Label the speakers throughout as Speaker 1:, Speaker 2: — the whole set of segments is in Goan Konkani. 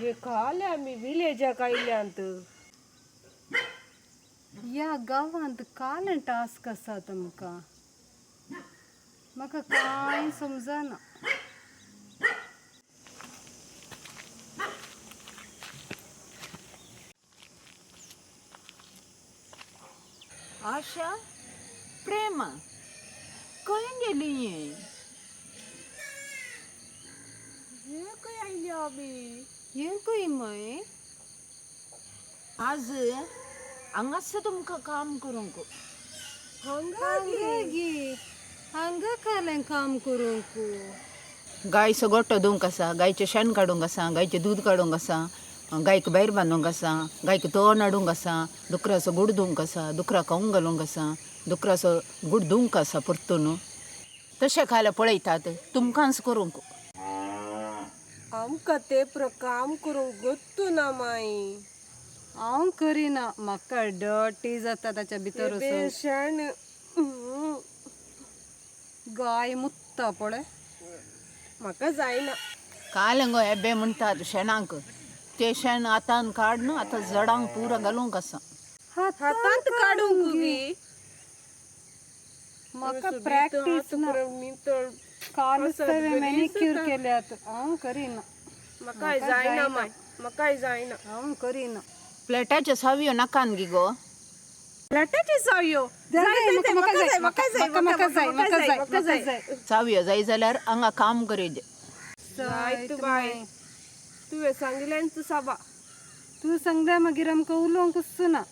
Speaker 1: हे काल आमी विलेजाक आयल्यांत.
Speaker 2: ह्या गांवांत काल टास्क आसा तुमकां, म्हाका कांय समजना.
Speaker 3: आशा, प्रेमा खंय गेली हें?
Speaker 1: हे खंय आयल्या आमी?
Speaker 2: हें खंय माय?
Speaker 3: आज हांगाच तुमकां काम करूंक.
Speaker 1: हांगा
Speaker 2: हांगा गे, हांगा कालें काम करूंक.
Speaker 3: गायचो गोठो धुवंक आसा, गायचें शेण काडूंक आसा, गायचें दूद काडूंक आसा, गायक भायर बांदूंक आसा, गायक तण हाडूंक आसा, दुकराचो गुड धुवंक आसा, दुकराक खावंक घालूंक आसा, दुकराचो गुड धुवंक आसा परतून. तशें खाल्यार पळयतात तुमकांच करूंक.
Speaker 1: आमकां ते काम करूंक गत्तू ना माई.
Speaker 2: हांव करिना, म्हाका डटी जाता ताच्या भितर वचून.
Speaker 1: शेण.
Speaker 2: गाय मुत्ता पळय.
Speaker 1: म्हाका जायना.
Speaker 3: काल गो हेबे म्हणटात शेणाक, तें शेण हातान काडून आतां जडांक पुरा घालूंक आसा.
Speaker 1: हातांत काडूंक गी.
Speaker 2: म्हाका प्रॅक्टीस ना.
Speaker 1: नितळ.
Speaker 2: कालच हांवें मॅनिक्यूर केल्यात. हांव करिना.
Speaker 1: म्हाकाय जायना माय, म्हाकाय जायना.
Speaker 2: हांव करिना.
Speaker 3: फ्लॅटाच्यो सावयो नाकान गी गो.
Speaker 1: फ्लॅटाच्यो सावयो
Speaker 2: म्हाका जाय, म्हाका जाय, म्हाका जाय, म्हाका जाय, म्हाका जाय.
Speaker 3: सावयो जाय जाल्यार हांगा काम करीत.
Speaker 1: जायत बाय, तुवें सांगिल्ल्यान साबा.
Speaker 2: तूं सांगल्या मागीर आमकां उलोवंकच ना.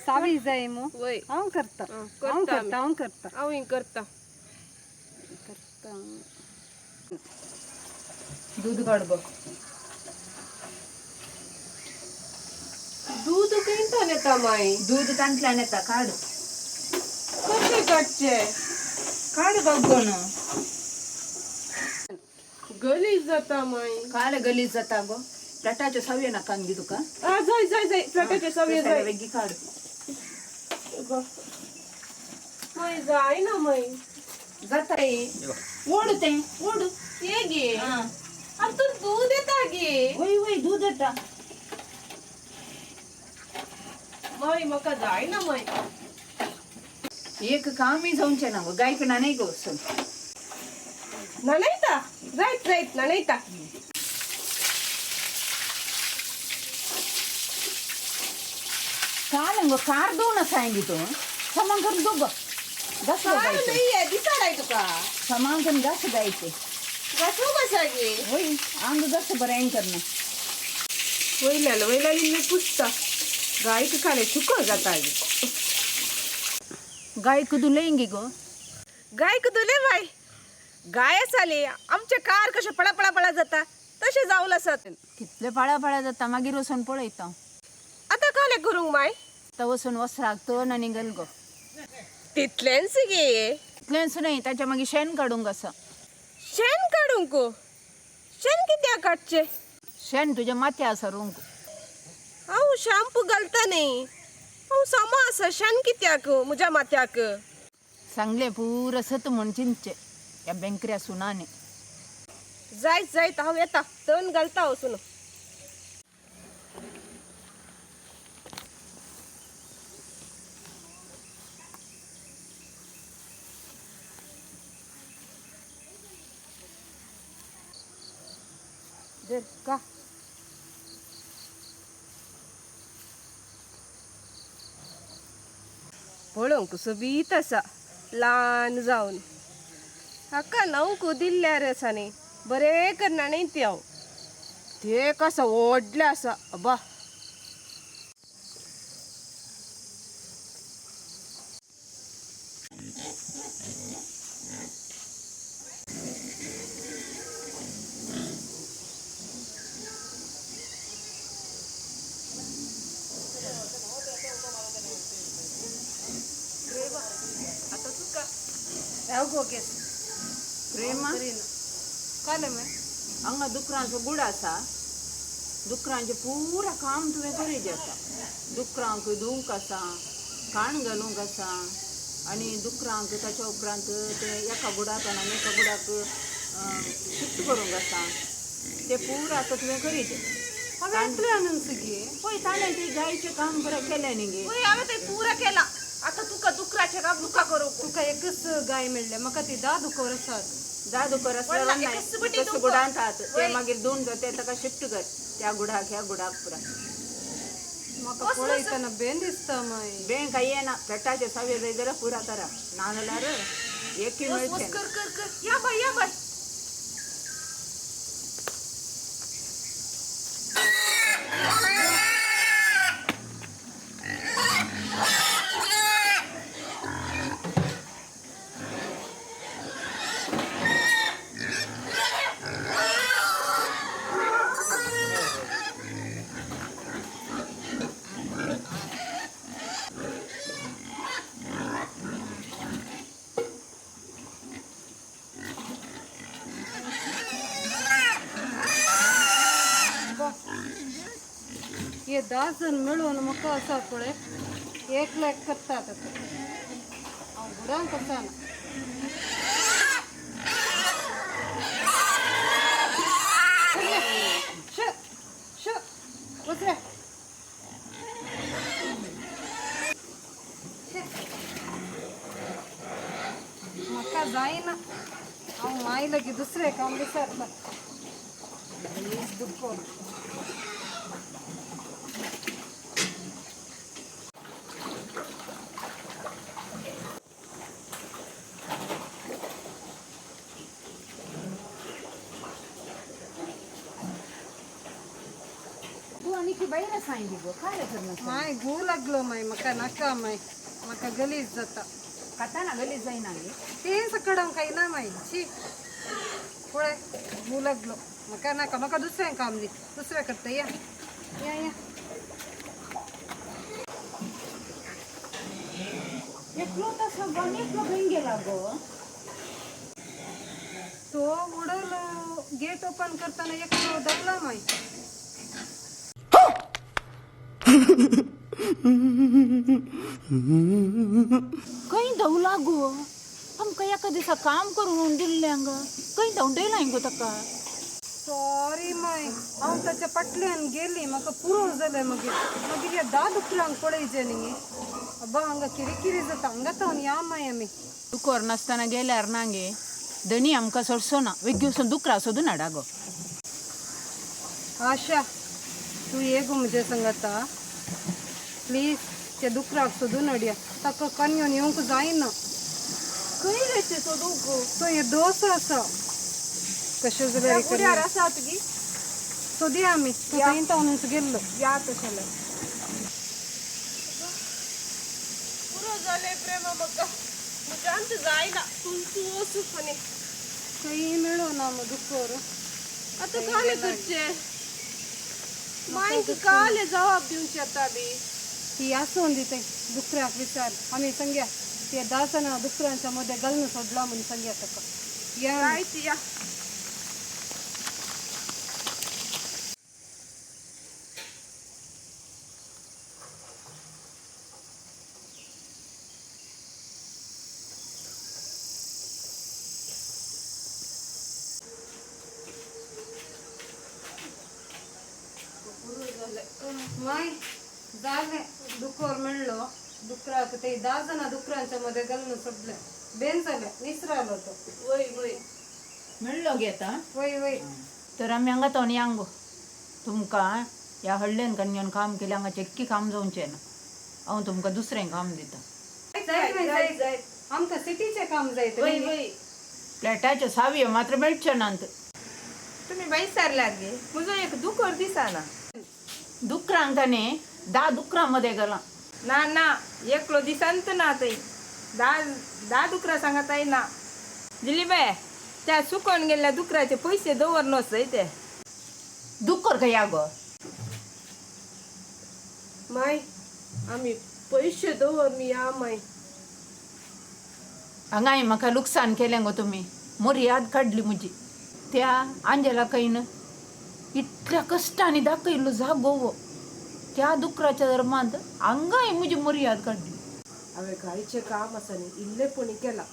Speaker 2: सावी जाय मू.
Speaker 1: वय.
Speaker 2: हांव करता, हांव करता, हांव करता.
Speaker 1: हांव करता.
Speaker 2: करता.
Speaker 3: दूद काड गो.
Speaker 1: दूद खंयच्यान येता माई?
Speaker 3: दूद तांतल्यान येता, काड.
Speaker 1: कशें काडचें?
Speaker 3: काड बगोन.
Speaker 1: गलीज जाता माई.
Speaker 3: काल गलीज जाता गो. फ्लॅटाच्यो सावयो नाकान गी तुका?
Speaker 1: जाय जाय जाय, फ्लॅटाच्यो सावयो जाय.
Speaker 3: बेगी काड.
Speaker 1: माई जायना माई.
Speaker 3: जाता. ओड तें, ओड.
Speaker 1: ये गे, आतां दूद येता गे.
Speaker 3: वय वय, दूद येता.
Speaker 1: माई म्हाका जायना माई.
Speaker 3: एक कामय जावचें ना गो. गायक न्हाणय गो वचून.
Speaker 1: न्हाणयता, जायत जायत न्हाणयता.
Speaker 3: काल गो कार दोन आसा गी तूं. सामान करून दो गो. घास गो
Speaker 1: कार
Speaker 3: गायचें.
Speaker 1: नाही दिसालाय तुका.
Speaker 3: सामान करून घास गायचें.
Speaker 1: घासूंक आसा गे.
Speaker 3: वय, आंग घास बरें करना.
Speaker 1: वयल्यान वयल्यान इल्लें पुसता. गायक काले सुको जाता गे.
Speaker 3: गायक धुलें गी गो.
Speaker 1: गायक धुले बाय. गाय आसाली आमचें कार कशें पळा पळा पळा जाता तशें जावन आसात.
Speaker 3: कितले पाळा पाळा जाता, मागीर वचून पळयता.
Speaker 1: आतां कालें करूंक माय?
Speaker 3: आतां वचून वसराक तण आनी घाल गो.
Speaker 1: तितलेंच गे?
Speaker 3: तितलेंच न्हय, ताच्या मागीर शेण काडूंक आसा.
Speaker 1: शेण काडूंक? शेण कित्याक काडचें?
Speaker 3: शेण तुज्या माथ्या आसा रोवंक.
Speaker 1: हांव शॅम्पू घालता न्ही, हांव सामा आसा. शेण कित्याक म्हज्या माथ्याक?
Speaker 3: सांगलें पुरो सत म्हूण चिंतचें ह्या बेंकऱ्या सुनांनी.
Speaker 1: जायत जायत, हांव येता, तण घालता वचून.
Speaker 2: का
Speaker 1: पळोवंक सोबीत आसा ल्हान जावन. हाका न्हावंक दिल्ल्यार आसा न्ही, बरें करना न्ही ती. हांव ते आसा व्हडलें आसा अब्बा. आतां तुका
Speaker 2: हांव गो केस.
Speaker 3: प्रेमा,
Speaker 2: कालें माय?
Speaker 3: हांगा दुकरांचो गुड आसा. दुकरांचें पुरा काम तुवें करीत आसा. दुकरांक धुवंक आसा, खाण घालूंक आसा, आनी दुकरांक ताच्या उपरांत ते एका गुडाक आनी एका गुडाक शिफ्ट करूंक आसा. ते पुरा आतां तुवें करीत.
Speaker 2: हांवें येतलें आणून सगळी.
Speaker 3: पळय ताणें ती गायचें काम बरें केलें न्ही गे.
Speaker 1: वय, हांवें ते पुरा केला. आता तुका दुकराचें काम तुका करूंक.
Speaker 2: तुका एकच गाय मेळ्ळें, म्हाका ती 10 दुकोर आसात.
Speaker 3: 10 दुकर
Speaker 1: व्हडला
Speaker 3: आसल्यार
Speaker 1: एकच बटी
Speaker 3: एकच
Speaker 1: दुकर.
Speaker 3: गुडांत आहात ते
Speaker 1: वय.
Speaker 3: मागीर दोन जाते ताका शिफ्ट कर त्या गुडाक ह्या गुडाक पुरा.
Speaker 2: म्हाका
Speaker 1: वच, वच.
Speaker 2: पळयतना बेन दिसता माय.
Speaker 3: बेंक काय येना पेटाचे सवे जाय जाल्यार पुरा करा, ना जाल्यार एकूय
Speaker 1: वच वच
Speaker 3: मेळचें ना.
Speaker 1: कर कर कर, या बाय या बाय.
Speaker 2: हे 10 जण मेळून म्हाका आसा पळय 1 लाख करतात आतां. हांव गुडांक आसा ना. श श वच रे. शे. म्हाका जायना, हांव माय लागीं दुसरें काम विचारता. दुखो.
Speaker 3: तूं आनी की भायर आसा गो, काय करना?
Speaker 2: माय घू लागलो माय, म्हाका नाका माय, म्हाका गलीज जाता.
Speaker 3: खाताना गलीज जायना गे?
Speaker 2: तें सकडम खायना माय. शी, पळय घू लागलो, म्हाका नाका. म्हाका दुसरें काम दी, दुसरें करता. या या या.
Speaker 3: एकलो तसो गो आनी एकलो खंय गेला गो?
Speaker 2: तो उडलो गेट ओपन करतना एकलो धांवला माय.
Speaker 3: खंय धांवला गो? आमकां एका दिसा काम करून दिल्लें हांगा, खंय धांवडयलां गो ताका?
Speaker 2: सॉरी माय, हांव ताच्या फाटल्यान गेली, म्हाका पुरो जालें. मागीर मागीर ह्या 10 दुकरांक पळयचें न्ही. अब्बा, हांगा किरिकिरी जाता, हांगा तावन या माय आमी.
Speaker 3: दुकोर नासतना गेल्यार ना गे धनी आमकां सोडचो ना, वेगळी वचून दुकरां सोदून हाडा गो.
Speaker 2: आशा, तूं ये गो म्हज्या संगाता प्लीज. त्या दुकराक सोदून हाडया, ताका कन्योन येवंक जायना.
Speaker 1: खंय रे ते सोदूंक?
Speaker 2: तो हे दोस आसा कशें
Speaker 1: त्या
Speaker 2: जाल्यार
Speaker 1: गुड्यार आसात गी.
Speaker 2: सोदया आमी, तूं थंय तावनच गेल्लो.
Speaker 1: या तशें जाल्यार. पुरो जालें प्रेमा, म्हाका म्हज्यान जायना, तूं तूं वचूं आनी.
Speaker 2: खंय मेळना मग दुकोर.
Speaker 1: आतां कालें करचें मायक, कालें जबाब दिवचें आतां बी.
Speaker 2: ती आसून दी थंय, दुकराक विचार. आमी सांगया ते 10 जाणां दुकरांच्या मध्ये घालून सोडला म्हणून सांगया ताका. या आमी.
Speaker 1: जायत या.
Speaker 2: माय जालें, दुकोर मेळ्ळो. दुकराक ते 10 जाणां दुकरांच्या मध्ये घालून सोडलें. बेन जालें, निसरालो तो.
Speaker 1: वय वय.
Speaker 3: मेळ्ळो गे आतां?
Speaker 2: वय वय.
Speaker 3: तर आमी हांगा तो यांग गो, तुमकां ह्या हळ्ळेन कन्यान काम केलें, हांगा चेक्की काम जावचें ना. हांव तुमकां दुसरें काम दिता.
Speaker 2: जायत माय,
Speaker 1: जायत
Speaker 2: जायत.
Speaker 1: जायत.
Speaker 2: आमकां सिटीचें काम जायत.
Speaker 1: वय वय.
Speaker 3: फ्लॅटाच्यो सावयो मात्र मेळच्यो नात.
Speaker 4: तुम्ही बाई विचारल्यात गे, म्हजो एक दुकर दिसना.
Speaker 3: दुकरांक ताणें 10 दुकरां मदें घालां.
Speaker 4: ना ना, एकलो दिसंत ना थंय. 10 दुकरां सांगताय ना. दिलीबाय, त्या सुकोन गेल्ल्या दुकराचे पयशे दवर नसय ते.
Speaker 3: दुकर खंय गो?
Speaker 1: माय, आमी पयशे दवर या माय.
Speaker 3: हांगाय म्हाका लुकसाण केलें गो तुमी, मोरी याद काडली म्हजी. त्या आंजेला खंय इतल्या कश्टांनी दाखयल्लो जागो हो, त्या दुकराच्या धर्मांत हांगाय म्हजी मोरी याद काडली.
Speaker 1: हांवें गायचें काम आसा न्ही इल्लेपणी केलां,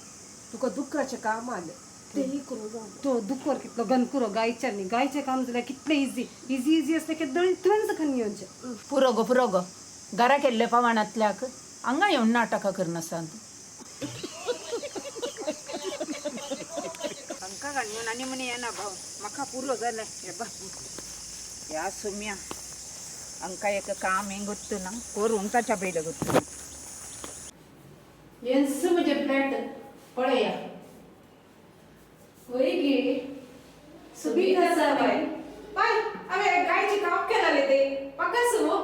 Speaker 1: तुका दुकराचें काम आलें.
Speaker 2: तो दुकर कितलो गनकुरो गायच्या न्ही, गायचें काम जाल्यार कितलें इजी इजी इजी आसलें की दळी तुवेंच खन येवचें.
Speaker 3: पुरो गो पुरो गो, घरा केल्ले पावाणांतल्याक हांगा येवन नाटकां करनासा तूं.
Speaker 4: हांकां घालून आनी म्हण येना भाव, म्हाका पुरो जालें. हे बा ह्या सुम्या हांकां एक काम हें गोत्तू ना करूंक ताच्या पयलें गोत्तू ना.
Speaker 3: हेंच म्हजें फ्लॅट पळया.
Speaker 1: वय गे
Speaker 2: सुबीत आसा बाय.
Speaker 1: बाय, हांवें गायचें काम केलालें तें म्हाका सो.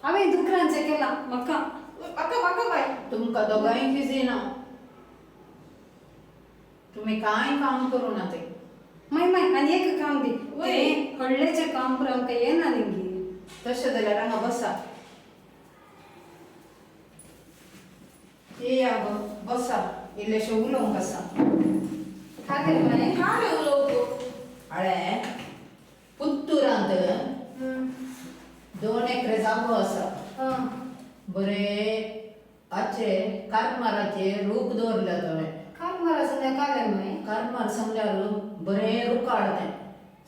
Speaker 2: हांवें दुकरांचें केलां म्हाका.
Speaker 1: म्हाका म्हाका बाय.
Speaker 3: तुमकां दोगांय दिना, तुमी कांय काम करूं ना ते.
Speaker 2: माय माय आनी एक काम दी.
Speaker 1: वय.
Speaker 2: तें व्हडलेचें काम पुरो आमकां येना न्ही गे.
Speaker 3: तशें जाल्यार हांगा बसा, येया गो बसा, इल्लेशें उलोवंक आसा.
Speaker 2: खातें माय.
Speaker 1: कांय उलोवंक?
Speaker 3: हांवें पुत्तुरांत 2 एकरे जागो आसा. बरें हाचे कारमाराचे रूख दवरल्या हांवें.
Speaker 2: कारमार आसा कालें माय.
Speaker 3: कारमार सांगल्यार बरें रुखाळ तें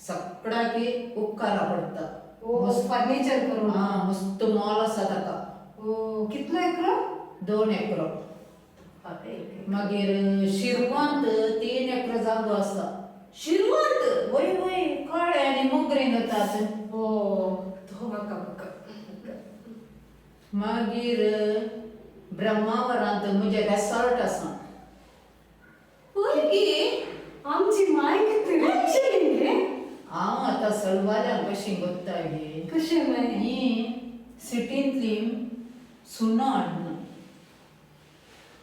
Speaker 3: सगळ्याकी उपकारा पडटा.
Speaker 2: ओ फर्निचर करून.
Speaker 3: आं, मस्त मोल आसा ताका.
Speaker 2: ओ कितलो एकरो?
Speaker 3: 2 एकरो. मागीर शिरवंत 3 एकरो जागो आसा.
Speaker 1: शिरवंत?
Speaker 3: वय वय, कळ्ळें आनी मोगरेन वतात.
Speaker 1: ओ तो म्हाका म्हाका.
Speaker 3: मागीर ब्रह्मावरांत म्हजें रेसॉर्ट आसा.
Speaker 1: वय गे.
Speaker 2: आमची माय कितली रिच न्ही गे.
Speaker 3: हांव आतां सलवाल्यांक कशी गोत्ता गे.
Speaker 2: कशें माय?
Speaker 3: ही सिटींतली सुनां हाडना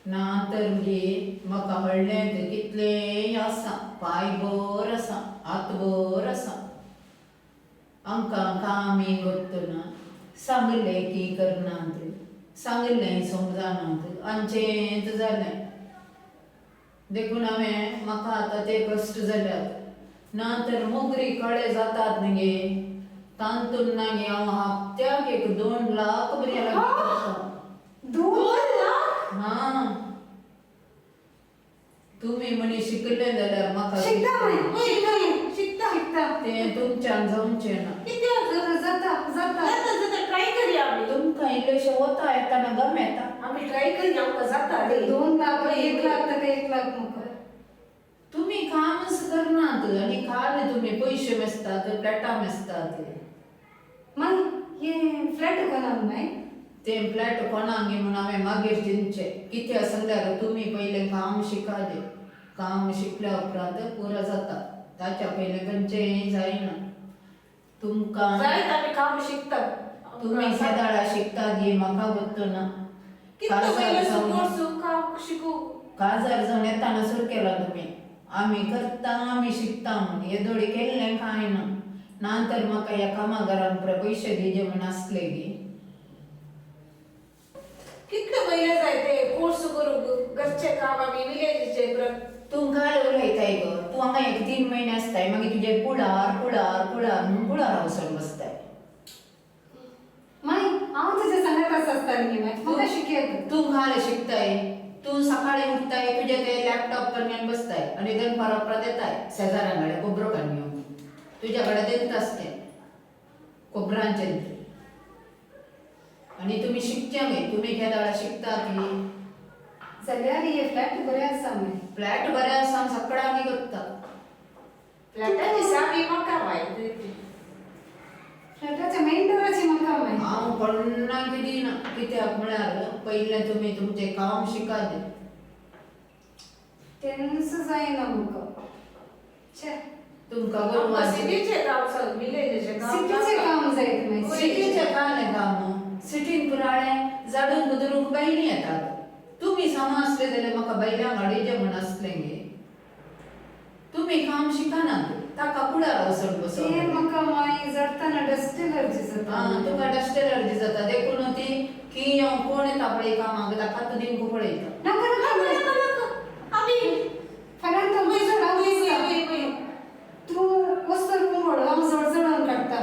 Speaker 3: ना तर गे म्हाका व्हडलें कितलेंय आसा, पांय भर आसा, हात भर आसा. आमकां कामी गोत्तना सांगलें की करनात, सांगलें समजनात, आमचेंच जालें. देखून हांवें म्हाका आतां ते कश्ट जाल्यात. ना तर मोगरी कळे जातात न्ही गे, तातूंत ना गे हांव हप्त्याक एक 2 लाख बरी लागता.
Speaker 2: 2 लाख?
Speaker 3: हां, तुमी म्हणी शिकले जाल्यार म्हाका
Speaker 2: शिकता माय, शिकता शिकता शिकता.
Speaker 3: तें तुमच्यान जावचें ना.
Speaker 1: कित्याक?
Speaker 2: जाता जाता.
Speaker 1: जाता जाता, ट्राय करया आमी.
Speaker 3: तुमकां इल्लेशें वता येतना गम येता.
Speaker 1: आमी ट्राय करया, आमकां जाता रे.
Speaker 2: 2 लाख 1 लाख ताका 1 लाख म्हाका.
Speaker 3: तुमी कामच करनात आनी काल तुमी पयशे मेजतात, फ्लॅटां मेजतात.
Speaker 2: माय हे फ्लॅट कोणाक माय?
Speaker 3: तें फ्लॅट कोणाक म्हूण हांवें मागीर चिंतचें. कित्याक सांगल्यार तुमी पयलें काम शिकाजे, काम शिकल्या उपरांत पुरो जाता, ताच्या पयलें खंयचेंय जायना. तुमकां
Speaker 1: जायत आमी काम शिकतात.
Speaker 3: तुमी केदाळा शिकतात ही म्हाका गोत्तो ना.
Speaker 1: कितलो पयलें कोर्स काम शिकू.
Speaker 3: काजार जावन येताना सुरू केला तुमी, आमी करता आमी शिकता म्हूण. येदोळी केल्लें कांय ना. ना तर म्हाका ह्या कामागारान पुरो पयशे दिजे म्हूण आसले गी.
Speaker 1: कितले म्हयने जाय ते कोर्स करूंक, घरचें काम आमी विलेजीचे पुरो.
Speaker 3: तूं काय उलयताय गो, तूं हांगा एक 3 म्हयने आसताय, मागीर तुजें कुळार कुळार कुळार म्हूण कुळार वचून बसताय.
Speaker 2: माय हांव तुज्या सांगात आसता न्ही माय, म्हाका शिकयत.
Speaker 3: तूं काल शिकताय, तूं सकाळी उठताय तुजें ते लॅपटॉप करून बसताय आनी दनपार उपरांत येताय शेजाऱ्यां कडेन गोबरो काडून घेवन. तुज्या कडेन तेंच आसतें गोबरांचें. आनी तुमी शिकचें न्ही, तुमी केदाळा शिकतात न्ही.
Speaker 2: जाल्यार हे फ्लॅट बरें आसा माय.
Speaker 3: फ्लॅट बरें आसा सगळ्यांनी करता.
Speaker 1: फ्लॅटाची सावी म्हाका बाय.
Speaker 2: फ्लॅटाच्या मेन डोराची म्हाका माय.
Speaker 3: हांव कोणाक दिना, कित्याक म्हळ्यार पयलें तुमी तुमचें काम शिकात.
Speaker 2: तेंच जायना म्हाका. छे,
Speaker 3: तुमकां
Speaker 1: सिटीचें काम सांग, विलेजीचें काम.
Speaker 2: सिटीचें काम जायत माय.
Speaker 3: सिटीचें काय काम, सिटीन पुराळें झाडूंक कुदरूंक बैली येतात. तुमी समा आसले जाल्यार म्हाका बैलां हाडीचे म्हूण आसलें गे. तुमी काम शिकनात, ताका कुळार वचून बसोन.
Speaker 2: ते म्हाका माय जडताना डस्ट एलर्जी जाता.
Speaker 3: आं, तुका डस्ट एलर्जी जाता देखून ती की हांव कोण येता पळय कामाक ताका तूं दिमको पळयता.
Speaker 2: नाका नाका
Speaker 1: नाका नाका, आमी
Speaker 2: फाल्यां तो तूं वचतर कुंबड हांव जळजळून काडटा.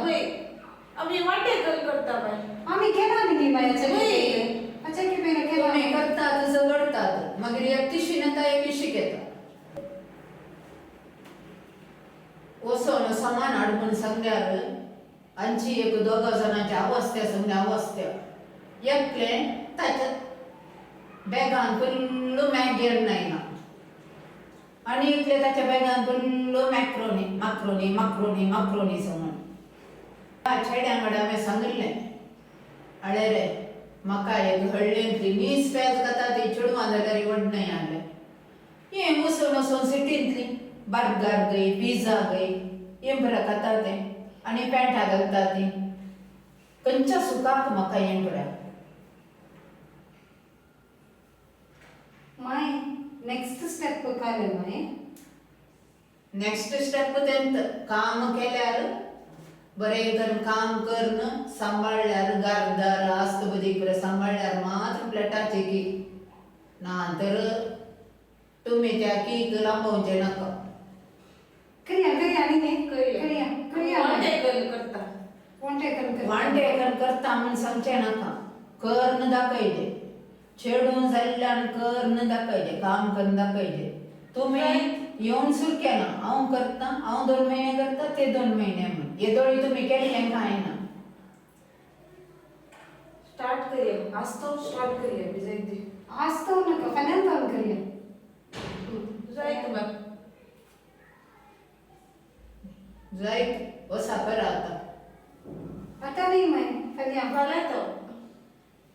Speaker 1: आमी वांटेकर करता बाय.
Speaker 2: आमी केला न्ही बाय हाच्या खेपेन केला.
Speaker 3: तुमी करतात झगडतात, मागीर एक तिशीन येता एक इशीक येता. वचोन सामान हाड म्हूण सांगल्यार आमची एक दोगा जाणांची अवस्था सांगल्या अवस्था. एकलें ताच्या बॅगान फुल्ल मॅगी येना आनी एकलें ताच्या बॅगान फुल्ल मॅक्रोनी माक्रोनी माक्रोनी माक्रोनी सामान. त्या चेड्या वांगडा हांवें सांगिल्लें, अळे रे म्हाका एक हळ्ळेंतली नीस पेज खाता ती चेडवां जाल्यार व्हडलें आहलें. हें वचून वचून सिटींतली बर्गर गय पिझ्झा गय हें बरें खाता तें आनी पॅन्टां घालता ती. खंयच्या सुखाक म्हाका हें बरें.
Speaker 2: माय नेक्स्ट स्टेप काय माय?
Speaker 3: नेक्स्ट स्टेप तेंत काम केल्यार बरें करून काम करून सांबाळ्ळ्यार घरदार आस्त बदी बरें सांबाळ्ळ्यार मात्र फ्लॅटाचे की ना तर तुमी त्या कीक लांबोवचें नाका.
Speaker 2: करया करया न्ही
Speaker 4: करया.
Speaker 2: करया करया.
Speaker 4: वांटेकर करता.
Speaker 2: वांटेकर करता.
Speaker 3: वांटेकर करता म्हूण सांगचें नाका, करून दाखयचें. चेडूं जाल्ल्यान करून दाखयचें, काम करून दाखयचें. तुमी येवन सुरू केलां, हांव करता, हांव 2 म्हयने करता, ते 2 म्हयने म्हूण येदोळी तुमी केल्लें कांय ना.
Speaker 4: स्टार्ट करया आज तो स्टार्ट करया बी जायते.
Speaker 2: आज तो नाका, फाल्यां जावन करया.
Speaker 4: जायत बा.
Speaker 3: जायत वसा करा आतां.
Speaker 2: आतां न्ही माय, फाल्यां.
Speaker 4: फाल्यां तो.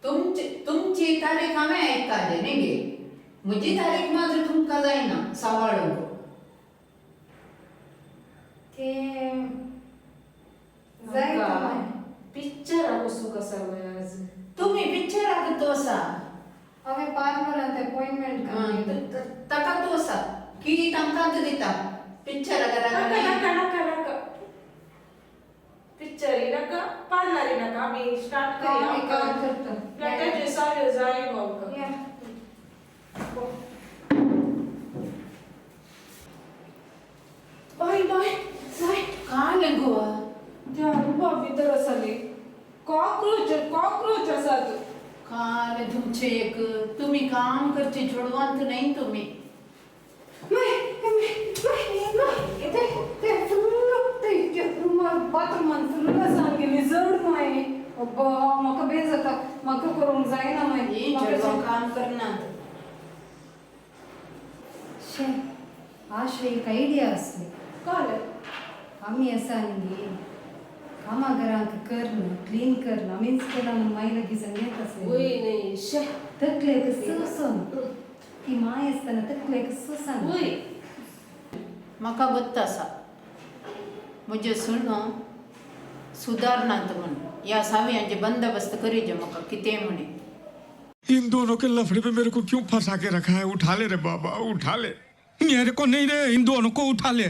Speaker 3: तुमची तारीख हांवें आयकतालें न्ही गे, म्हजी तारीख मात्र तुमकां जायना सांबाळूंक.
Speaker 2: ते जायत माय.
Speaker 4: पिक्चराक वचूंक आसा माय आज.
Speaker 3: तुमी पिक्चराक तोसा.
Speaker 2: हांवें पार्लरांत अपॉयंटमेंट काडली.
Speaker 3: ताका तोसा की तांकांच दिता पिक्चराक.
Speaker 4: नाका नाका नाका नाका, पिक्चरी नाका, पार्लरी नाका, आमी स्टार्ट करया.
Speaker 2: आमी काम करता.
Speaker 4: फ्लॅटाचे सावयो जाय गो आमकां.
Speaker 2: या.
Speaker 4: बाय बाय जाय.
Speaker 3: काय गोवा
Speaker 4: त्या रुपा भितर आसा न्ही कॉक्रोच कॉक्रोच आसात.
Speaker 3: काल तुमचे एक तुमी काम करचे चेडवांत न्ही तुमी.
Speaker 2: माय माय माय ते ते फुल्ल ते रुमार बाथरुमान फुल्ल आसा गेली जड माय. अब्बा म्हाका बेज जाता, म्हाका करूंक जायना माय.
Speaker 3: ही चेडवां काम करनात.
Speaker 2: शे आशे एक आयडिया आसली.
Speaker 4: कळ्ळें.
Speaker 2: आमी आसा न्ही कामां घरांक करून क्लीन करून आमीच केला म्हूण माय लागीं सांगत आसली.
Speaker 1: वय न्ही शे.
Speaker 2: तकलेक सोसून ती माय आसतना तकलेक सोसन.
Speaker 4: वय.
Speaker 3: म्हाका गोत्त आसा म्हज्यो सुनो सुदारनात म्हूण ह्या सावयांचे बंदोबस्त करीजे म्हाका कितें म्हणी.
Speaker 5: इन दोनों के लफड़े में मेरे को क्यों फंसा के रखा है? उठा ले रे बाबा, उठा ले। मेरे को नहीं रे, इन दोनों को उठा ले।